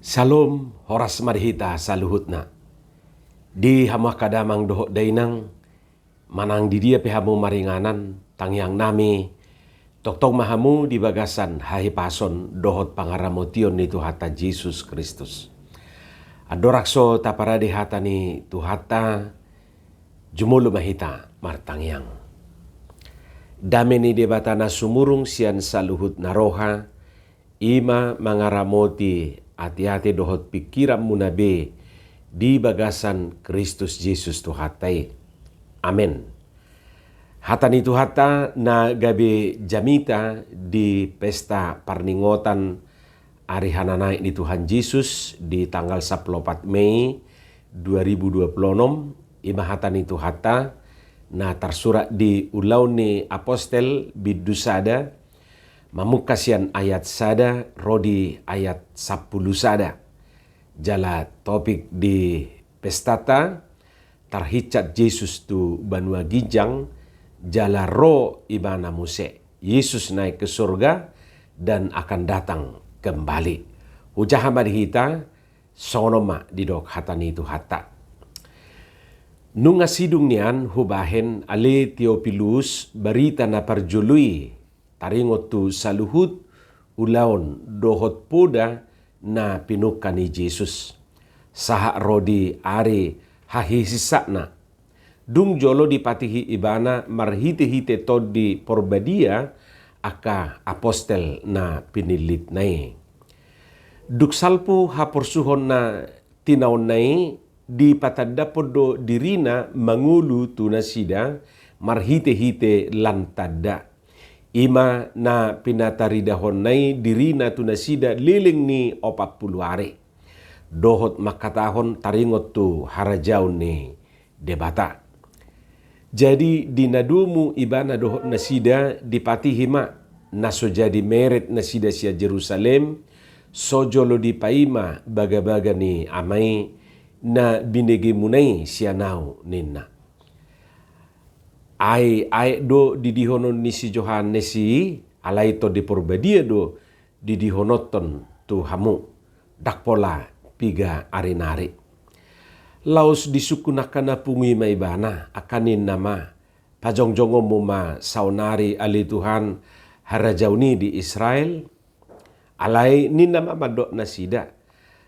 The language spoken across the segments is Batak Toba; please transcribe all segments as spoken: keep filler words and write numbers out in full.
Salom, horas ma di hita saluhutna. Di hamu angka damang dohot dainang, manang di dia pe hamu maringanan, tangiang nami, tongtong ma hamu di bagasan hahipason dohot pangaramotion ni Tuhanta Jesus Kristus. Andorang so taparade hata ni Tuhanta, jumolo ma hita martangiang. Dame ni Debata na sumurung sian saluhut na roha, i ma mangaramoti ateate dohot pingkiranmuna be di bagasan Kristus Jesus Tuhanta i. Amen. Hata ni Tuhanta na gabe jamita di pesta parningotan ari hananaek ni Tuhan Jesus di tanggal sampulu opat Mei dua ribu dua puluh enam, i ma hata ni Tuhanta na tarsurat di Ulaon ni Apostel bindu sada, mamungka sian ayat sada ro di ayat sampulu sada. Jala topik di pestanta, tarhinsat Jesus tu banua ginjang, jala ro ibana muse. Yesus naik ke surga dan akan datang kembali. Hujaha ma di hita, songon on ma didok hata ni Tuhanta. Nunga sidung nian hubahen ale Teopilus barita na parjolo i, taringot tu saluhut ulaon dohot poda na pinungka ni Jesus, sahat ro di ari hahihinsatna. Dung jolo dipatihi ibana marhitehite Tondi Porbadia angka apostel na pinillitna i. Dung salpu haporsuhon na tinaonna i, dipatandahon do dirina mangolu tu nasida marhitehite lan tanda. I ma na pinataridahonna i dirina tu nasida leleng ni opat pulu ari, dohot mangkatahon taringot tu harajaon ni Debata. Jadi di na domu ibana dohot nasida dipatihi ma, na so jadi meret nasida sian Jerusalem, so jolo dipaima bagabaga ni Ama i na binegemuna i sian ahu, ninna. Ai aek do didihonon ni si Johannes i, alai Tondi Porbadia do didihononhon tu hamu, ndang pola piga ari nari. Laos disungkun angka na pungu i ma ibana, angka ninna ma, pajongjongonmu ma saonari ale Tuhan harajaon i di Israel? Alai ninna ma mandok nasida,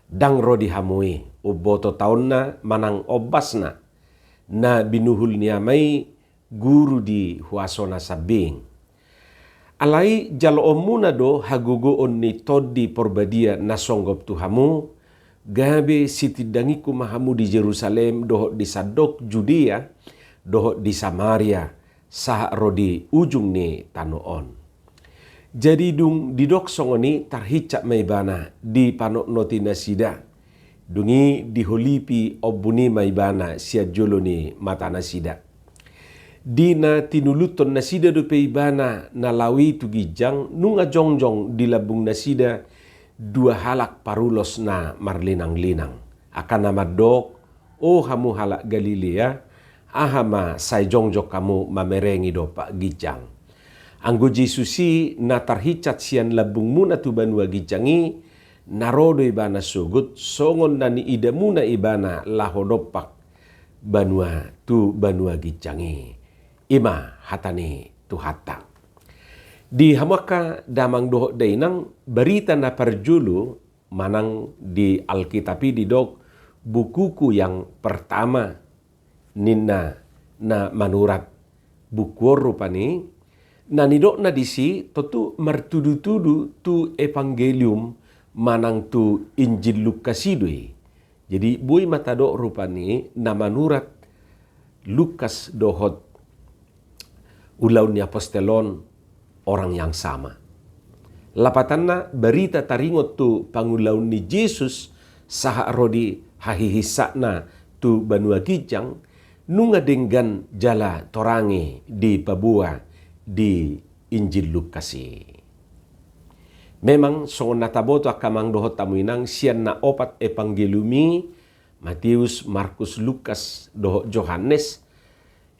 ndang ro di hamu i umboto taonna manang ombasna, na binuhul ni Ama i guru di huasona sambing. Alai jaloonmuna do hagogoon ni Tondi Porbadia na songgop tu hamu, gabe sitindangingku ma hamu di Jerusalem dohot di sandok Judea, dohot di Samaria, sahat ro di ujung ni tano on. Jadi dung didok songon i tarhinsat ma ibana dipanotnoti nasida. Dung i diholipi ombun i ma ibana sian jolo ni mata nasida. Di na tinuluthon nasida dope ibana na laho i tu ginjang, nunga jongjong di lambung nasida dua halak parulos na marlinanglinang. Angka na mandok, O hamu halak Galilea, aha ma sai jongjong hamu mamerengi dompak ginjang? Anggo Jesus i na tarhinsat sian lambungmuna tu banua ginjang i, na ro do ibana sogot songon na niidamuna ibana laho dompak banua tu banua ginjang i. I ma hata ni Tuhanta. Di hamu angka damang dohot dainang, barita na parjolo manang di Alkitab i didok bukuku yang pertama, ninna na manurat buku on rupani. Na nidokna disi tontu martudutudu tu Evangelium manang tu Injil Lukas i do i. Jadi boi ma tadok rupani na manurat Lukas dohot Ulaon ni Apostel on orang yang sama. Lapatanna, barita taringot tu pangulaon ni Jesus sahat ro di hahihinsatna tu banua ginjang, nunga denggan jala torangi dipaboa di Injil Lukas i. Memang songon na taboto angka amang dohot hamu inang, sian na opat Evangelium i, Mateus, Markus, Lukas dohot Johannes,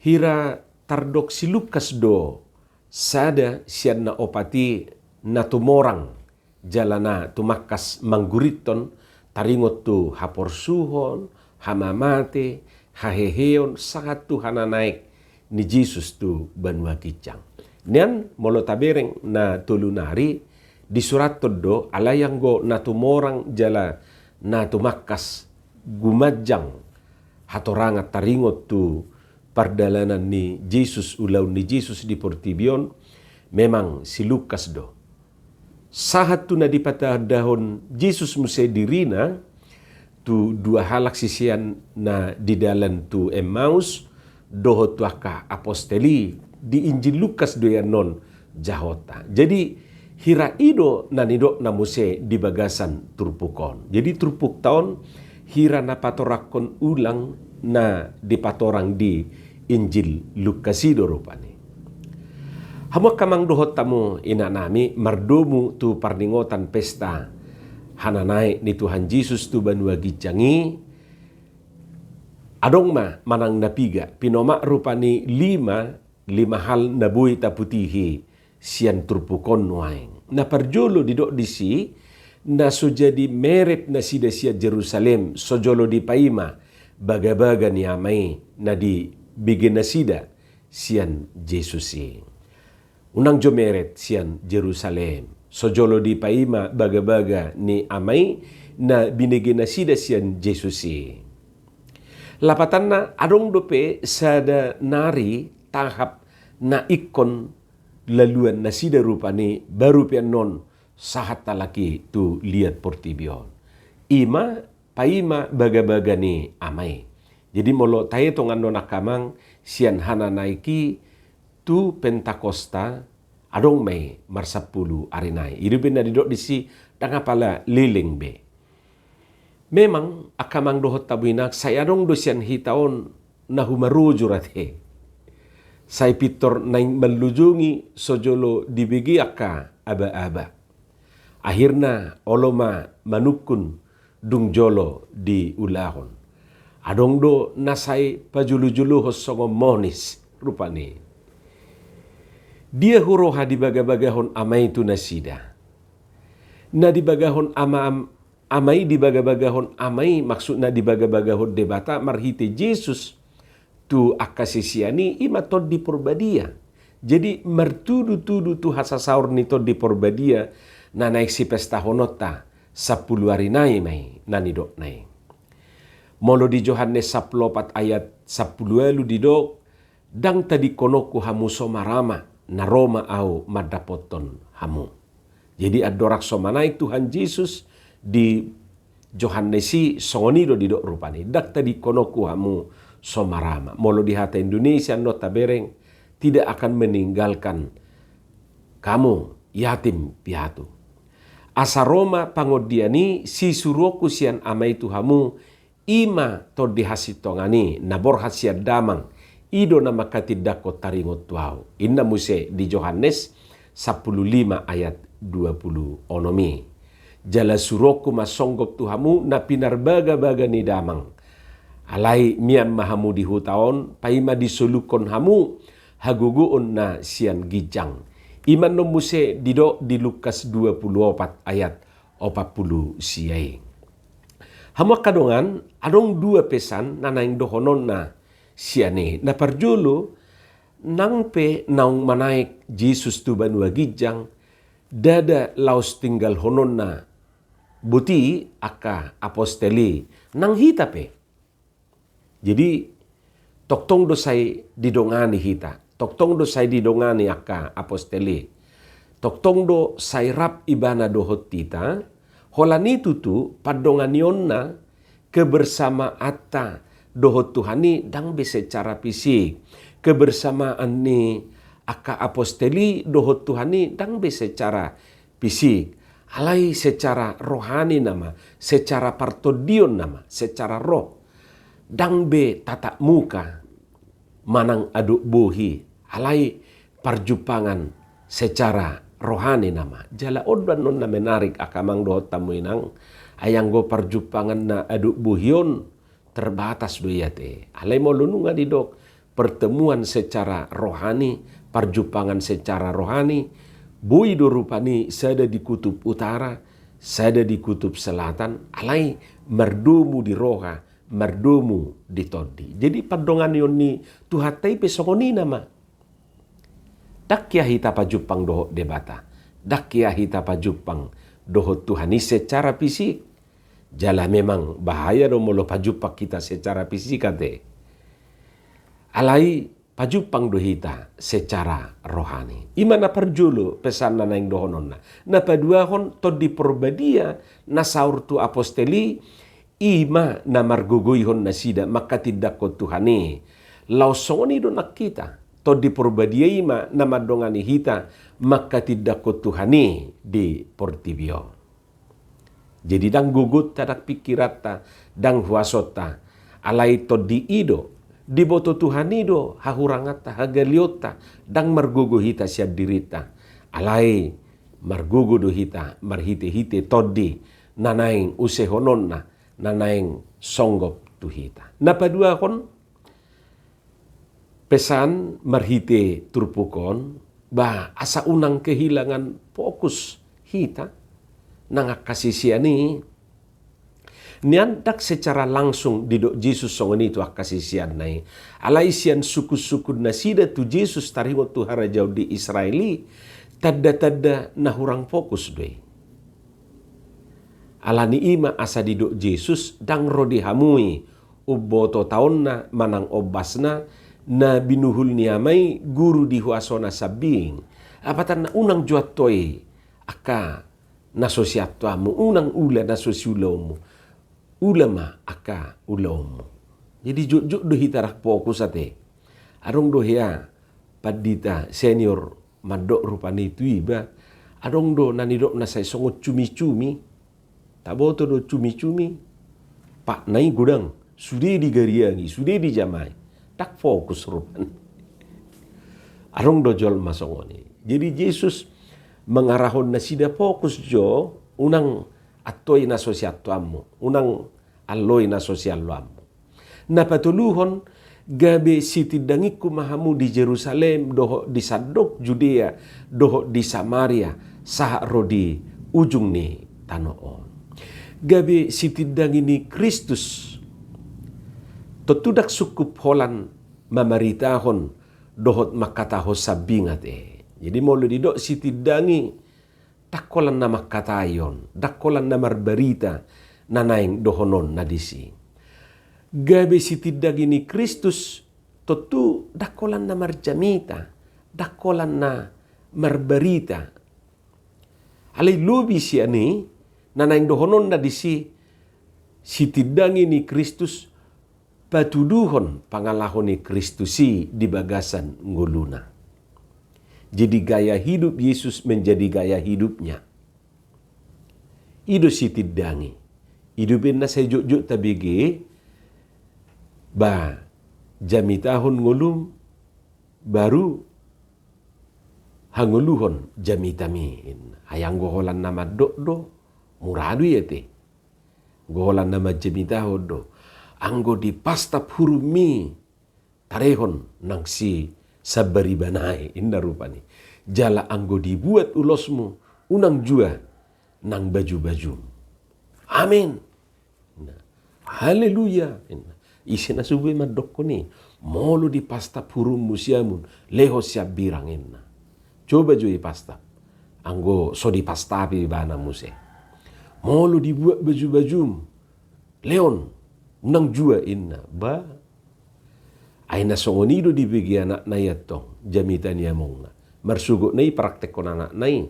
hira tardok si Lukas do sada sian na opat i na tumorang jala na tumangkas manggurithon taringot tu haporsuhon, hamamate, haheheon, sahat tu hananaek ni Jesus tu banua ginjang. Nian molo tabereng na tolu nari, disurathon do, alai anggo na tumorang jala na tumangkas gumanjang hatorangan taringot tu pardalanan ni Jesus, ulaon ni Jesus di portibi on, memang si Lukas do. Sahat tu na dipatandahon Jesus muse dirina, tu dua halak sisean na di dalan tu Emmaus, dohot tu angka apostel i, di Injil Lukas do i annon jahonta. Jadi, hira i do na nidokna muse di bagasan turpuk on. Jadi, turpukta on hira na patorangkon ulang na dipatorang di Injil Lukas i do rupani. Hamu angka amang dohot hamu inanami, mardomu tu parningotan pesta hananaek ni Tuhan Jesus tu banua ginjang i, adong ma manang na piga, pinomak rupani lima, lima hal na boi taputihi sian turpuk on nuaeng. Na parjolo didok disi, na so jadi meret nasida sian Jerusalem, so jolo dipaima bagabaga ni Ama i na dibege nasida sian Jesus i. Unang jo meret sian Jerusalem, so jolo dipaima bagabaga ni Ama i na binege nasida sian Jesus i. Lapatanna, adong dope sada nari tahap na ingkon laluan nasida rupani, baru pe annon sahat halak i tu liat portibi on. I ma paima bagabaga ni Ama i. Jadi molo taetong annon angka amang, sian hananaek i tu Pentakosta, adong ma i marsampulu ari nai. I do pe na didok disi, ndang apala leleng be. Memang angka amang dohot hamu inang, sai adong do sian hita on na humarujur ate. Sai pintor naeng manlujongi so jolo dibege angka aba-aba. Akhirna olo ma manungkun dung jolo diulahon. Adong do na sai pajolo-jolohon songon monis rupani. Dia huroha dibagabagahon Ama i tu nasida? Na dibagahon Ama, Ama i, dibagabagahon Ama i, maksudna dibagabagahon Debata marhite Jesus tu angka sisean i, i ma Tondi Porbadia. Jadi martudutudu tu hasasaor ni Tondi Porbadia na naeng sipestahononta sampulu ari nai ma i na nidokna i. Molo di Johannes sampulu opat ayat sampulu ualu didok, ndang tadingkononku hamu somarama, na ro ma Ahu mandapothon hamu. Jadi andorang so manaek Tuhan Jesus di Johannes i, songon i do didok rupani, ndang tadingkononku hamu somarama. Molo di hata Indonesia annon tabereng, tidak akan meninggalkan kamu yatim piatu. Asa ro ma pangondian i, sisuruonku sian Ama i tu hamu, i ma Tondi hasintongan i, na borhat sian damang, i do na mangkatindangkon taringot tu Ahu. Inna muse di Johannes sampulu lima ayat dua pulu onom i. Jala suruonku ma songgop tu hamu na pinarbagabaga ni damang. Alai mian ma hamu di huta on, paima disolukhon hamu hagogoon na sian ginjang. I ma annon muse didok di Lukas dua pulu opat ayat opat pulu sia i. Hamu angka dongan, adong dua pesan na naeng dohononna sian i. Na parjolo, nang pe naung manaek Jesus tu banua ginjang, ndada laos tinggalhononna boti angka apostel i, nang hita pe. Jadi, tongtong do sai didongani hita, tongtong do sai didongani angka apostel i, tongtong do sai rap ibana dohot hita. Holan i tutu, pandonganionna, kebersamaanta dohot Tuhan i ndang be secara fisik. Kebersamaan ni angka apostel i dohot Tuhan i ndang be secara fisik. Alai secara rohani nama, secara partondion nama, secara roh. Ndang be tatap muka manang adop bohi, alai parjumpangan secara rohani nama. Jala on do annon na menarik angka amang dohot hamu inang, ai anggo parjumpangan na adop bohi on terbatas do i ate. Alai molo nunga didok pertemuan secara rohani, parjumpangan secara rohani, boi do rupani sada di kutub utara, sada di kutub selatan, alai mardomu di roha, mardomu di tondi. Jadi pandonganion ni Tuhanta i pe songon i nama. Ndang hea hita pajumpang dohot Debata, ndang hea hita pajumpang dohot Tuhan i secara fisik. Jala memang bahaya do molo pajumpang hita secara fisik ate. Alai pajumpang do hita secara rohani. I ma na parjolo pesan na naeng dohononna. Na paduahon, Tondi Porbadia na saur tu apostel i, i ma na margogoihon nasida manghatindanghon Tuhan i. Laos songon i do nang hita. Tondi Porbadia i ma na mandongani hita manghatindanghon Tuhan i di portibi on. Jadi ndang gogonta, ndang pingkiranta, ndang huasonta. Alai Tondi i do, diboto Tuhan i do hahuranganta, hagaleonta, ndang margogo hita sian dirinta. Alai margogo do hita marhitehite Tondi na naeng usehononna, na naeng songgop tu hita. Na paduahon, pesan marhite turpuk on, ba asa unang kehilangan fokus hita nang angka sisean i. Nian ndang secara langsung didok Jesus songon i tu angka siseanna i. Alai sian sungkunsungkun nasida tu Jesus taringot tu harajaon di Israel i, tandatanda na hurang fokus do i. Alani i ma asa didok Jesus, ndang ro di hamu i umboto taonna manang ombasna na binuhul ni Ama i guru di huasona sambing. Lapatanna, unang jo antoi angka na so siantoanmu, unang ula na so siulaonmu. Ula ma angka ulaonmu. Jadi jotjot do hita rap fokus ate. Adong do hea pandita senior mandok rupani tu iba, adong do na nidokna sai songon cumi-cumi. Taboto do cumi-cumi? Patna i godang, sude digariangi, sude dijamai. Ndang fokus rupani. Adong do jolma songon i. Jadi Jesus mangarahon nasida fokus jo, unang antoi na so siantoanmu, unang alloi na so sialloanmu. Na patoluhon, gabe sitindangingku ma hamu di Jerusalem, dohot di sandok Judea, dohot di Samaria, sahat ro di ujung ni tano on. Gabe sitindangi ni Kristus. Tontu ndang sungkup holan mamaritahon dohot manghatahon sambing ate. Jadi molo didok sitindangi, ndang holan na manghatai on, ndang holan na marbarita na naeng dohononna disi. Gabe sitindangi ni Kristus, tontu ndang holan na marjamita, ndang holan na marbarita. Alai lobi sian i, na naeng dohononna disi, sitindangi ni Kristus, patuduhon pangalaho ni Kristus i di bagasan ngoluna. Jadi gaya hidup Yesus menjadi gaya hidupnya. I do sitindangi. I do umbahen na sai jotjot tabege, ba jamitahon ngolum, baru hangoluhon jamitami. Ai anggo holan na mandok do, mura do i ate. Anggo holan na manjamitahon do. Anggo dipastap hurummi, tarehon nang si sambariba nai, inna rupani. Jala anggo dibuat ulosmu, unang jua nang bajubajum. Amin. Nah, haleluya. Inna. Ise na so boi mandokkon i? Molo dipastap hurummu siamun, lehon siambirang, inna. Coba jo ipastap. Anggo so dipastapi ibana muse. Molo dibuat bajubajum, lehon nang jua, inna. Ba. Ai na songon i do dibege anakna i antong, jamita ni amongna. Marsogotna i ipraktekhon anakna i.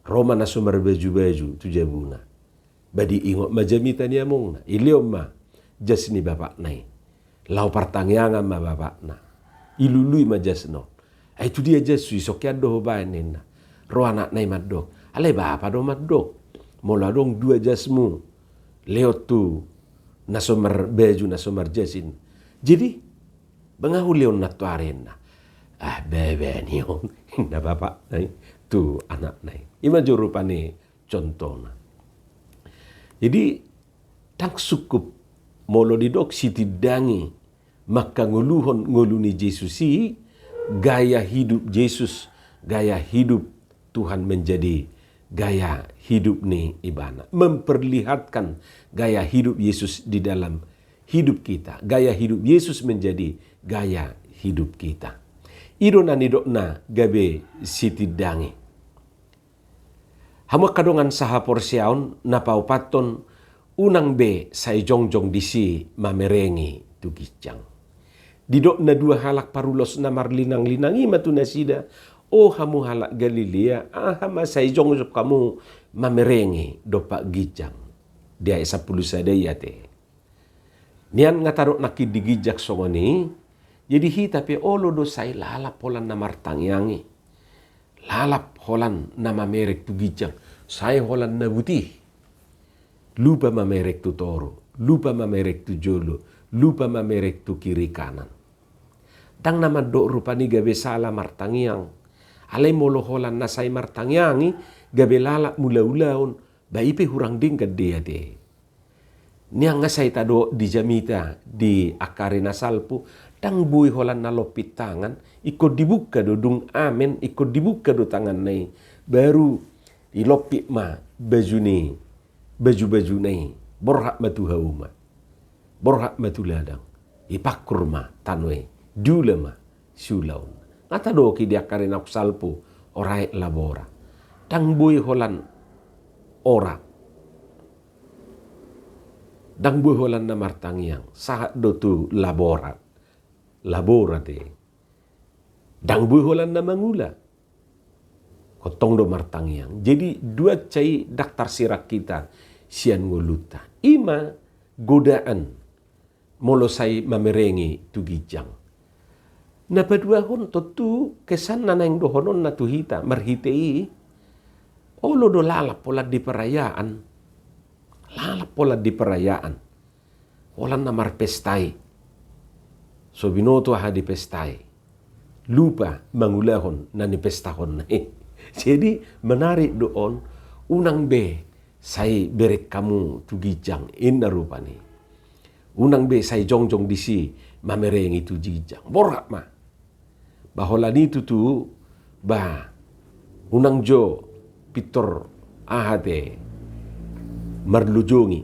Ro ma na so marbajubaju tu jabuna. Ba diingot ma jamita ni amongna, ilehon ma jas ni bapakna i. Laho partangiangan ma bapakna. Ilului ma jasna on. Ai tu dia jashu i, so hian do hubaen, ninna. Ro anakna i mandok. Alai bapa do mandok. Molo adong dua jasmu, lehon tu na so marbaju, na so marjas, inna. Jadi, bang ahu lehon nantoari, inna. Ah, bebe ni on, inna bapakna i tu anakna i. I ma jo rupani contohna. Jadi, ndang sungkup molo didok sitindangi mangkangoluhon ngolu ni Jesus i, gaya hidup Jesus, gaya hidup Tuhan menjadi gaya hidup ni ibana, memperlihatkan gaya hidup Yesus di dalam hidup kita. Gaya hidup Yesus menjadi gaya hidup kita. I do na nidokna gabe sitindangi. Hamu angka dongan sahaporseaon, na paopathon, unang be sai jongjong disi mamerengi tu ginjang. Didok na dua halak parulos na marlinang-linang i ma tu nasida, "O hamu halak Galilea, aha ma sai jongjong hamu mamerengi dompak ginjang?" Di ayat sampulu sada i ate. Nian nga tadok nangkin di ginjang songon i, jadi hita pe olo do sai lalap holan na martangiang i. Lalap holan na mamereng tu ginjang, sai holan na butih. Lupa mamereng tu toru, lupa mamereng tu jolo, lupa mamereng tu kiri kanan. Ndang na mandok rupani gabe sala martangiang. Alai molo holan na sai martangiang i, gabe lalap mangula ulaon, ba i pe hurang denggan do i ate. Nian nga sai tadok di jamita di angka ari na salpu, ndang boi holan na lompit tangan, ingkon dibuka do dung amen, ingkon dibuka do tanganna i, baru ilompit ma baju ni, baju-bajuna i, borhat ma tu hauma, borhat ma tu ladang, ipangkur ma tano i, diula ma siulaonna. Nga tadok i di angka ari na salpu, ora aek labora. Ndang boi holan ora. Ndang boi holan na martangiang, sahat do tu labora. Labora ate. Ndang boi holan na mangula. Tongtong do martangiang. Jadi dua aja i ndang tarsirang hita sian ngolunta. I ma godaan molo sai mamerengi tu ginjang. Na paduahon tontu kesan na naeng dohononna tu hita marhite i, olo do lalap holan di perayaan. Lalap holan di perayaan. Holan na marpesta i. So binoto aha di pesta i. Lupa mangulahon na nipestahonna i. Jadi menarik do on, unang be sai bereng hamu tu ginjang, inna rupani. Unang be sai jongjong disi mamerengi tu ginjang. Borhat ma. Ba holan i tutu, ba, unang jo pintor aha ate marlojongi.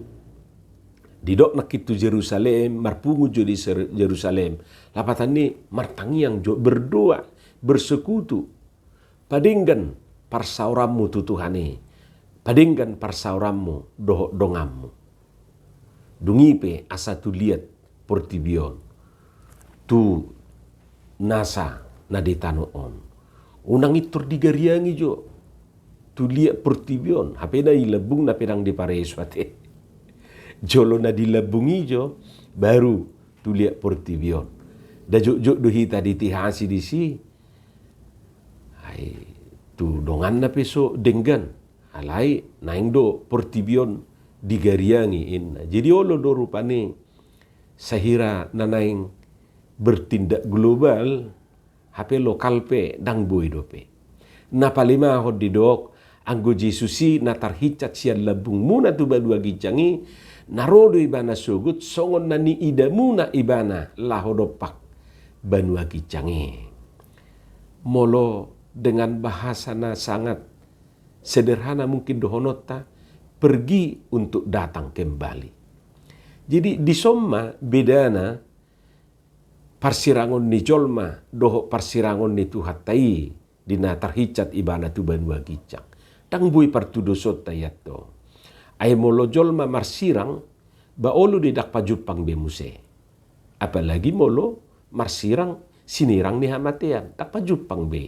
Didok nangkin tu Jerusalem, marpungu jo di Ser-, Jerusalem. Lapatanna i martangiang jo, berdoa, bersekutu. Padenggan parsaoranmu tu Tuhan i. Padenggan parsaoranmu dohot donganmu. Dung i pe asa tu liat portibi on, tu nasa na di tano on. Unang pintor digariangi jo tu liat portibi on, hape na di lambung na pe ndang dipareso ate. Jolo na di lambung i jo, baru tu liat portibi on. Nda jotjot do hita ditihasi disi. Ai, tu donganna pe so denggan. Alai naeng do portibi on digariangi, inna. Jadi olo do rupani, sahira na naeng bertindak global, hape lokal pe ndang boi dope. Na palimahon didok, anggo Jesus i na tarhinsat sian lambungmuna tu banua ginjang i, na ro do ibana sogot songon na niidamuna ibana laho dompak banua ginjang i. Molo dengan bahasa na sangat sederhana mungkin dohononta, pergi untuk datang kembali. Jadi dison ma bedana parsirangon ni jolma dohot parsirangon ni Tuhanta i di na tarhinsat ibana tu banua ginjang. Ndang boi partudosonta i antong. Ai molo jolma marsirang, ba olo do i ndang pajumpang be muse. Apalagi molo marsirang sinirang ni hamatean, ndang pajumpang be.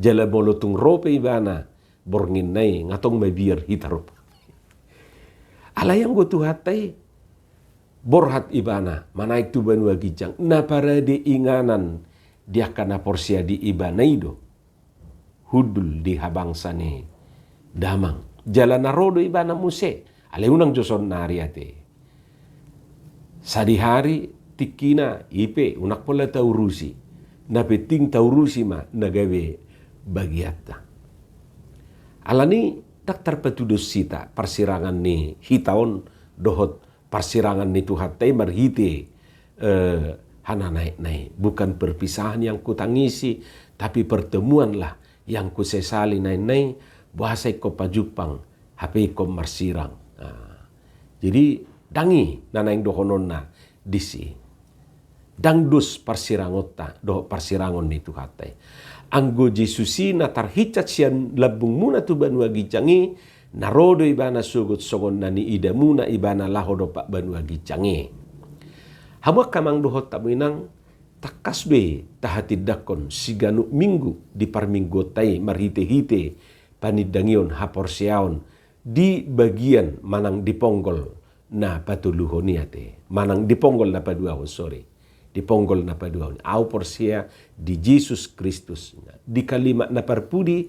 Jala molo tung ro pe ibana bornginna i, nga tong mabiar hita rupani. Alai anggo Tuhanta i, borhat ibana manaek tu banua ginjang, na parade inganan di angka na porsea di ibana i do hundul di habangsa ni damang. Jala na ro do ibana muse, alai unang jo saonnari ate. Sadihari tingkina i pe unang pola taurusi. Na penting taurusi ma na gabe bagianta. Alani ndang tarpatudos hita parsirangan ni hita on dohot parsirangan ni Tuhanta i marhite, eh, hananaekna i. Bukan perpisahan yang kutangisi, tapi pertemuanlah yang kusesali, na inna i. Boasa ingkon pajumpang, hape ingkon marsirang. Nah, jadi ndang i na naeng dohononna disi. Ndang dos parsirangonta dohot parsirangon ni Tuhanta i. Anggo Jesus i na tarhinsat sian lambungmuna tu banua ginjang i, na ro do ibana sogot songon na niidamuna ibana laho dompak banua ginjang i. Hamu angka amang dohot hamu inang, tangkas do i tahatindangkon siganup minggu di parmingguonta i marhitehite panindangion haporseaon di bagian manang di ponggol na patoluhon i ate, manang di ponggol na paduahon, sorry. Di ponggol na paduahon i. Ahu porsea di Jesus Kristus. Di kalimat na parpudi,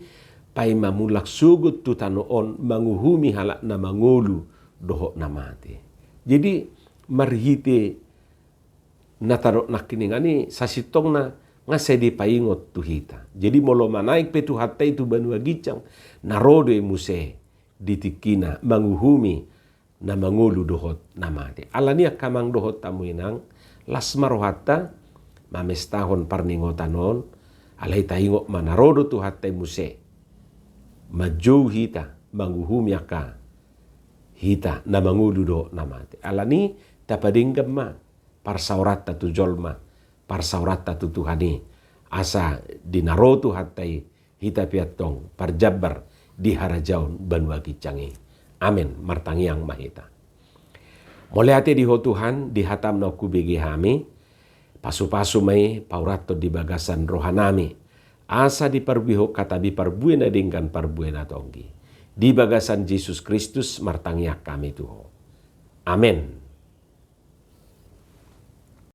paima mulak sogot tu tano on manguhumi halak na mangolu dohot na mate. Jadi, marhite na tadok nangkiningan i sasintongna nga sai dipaingot tu hita. Jadi molo manaek pe Tuhanta i tu banua ginjang, na ro do i muse di tingkina manguhumi na mangolu dohot na mate. Alani i angka amang dohot hamu inang, las ma rohanta mamestahon parningotan on, alai taingot ma na ro do Tuhanta i muse manjou hita, manguhumi angka hita na mangolu dohot na mate. Alani i tapadenggan ma parsaoranta tu jolma, parsaoranta tu Tuhan i, asa di na ro Tuhanta i hita pe antong parjambar di harajaon banua ginjang i. Amen. Martangiang ma hita. Mauliate di Ho Tuhan, di hataM na hubege hami, pasupasu ma i paurathon di bagasan rohanami, asa diparbuehon hataMi parbue na denggan parbue na tonggi. Di bagasan Jesus Kristus martangiang hami tu Ho. Amen.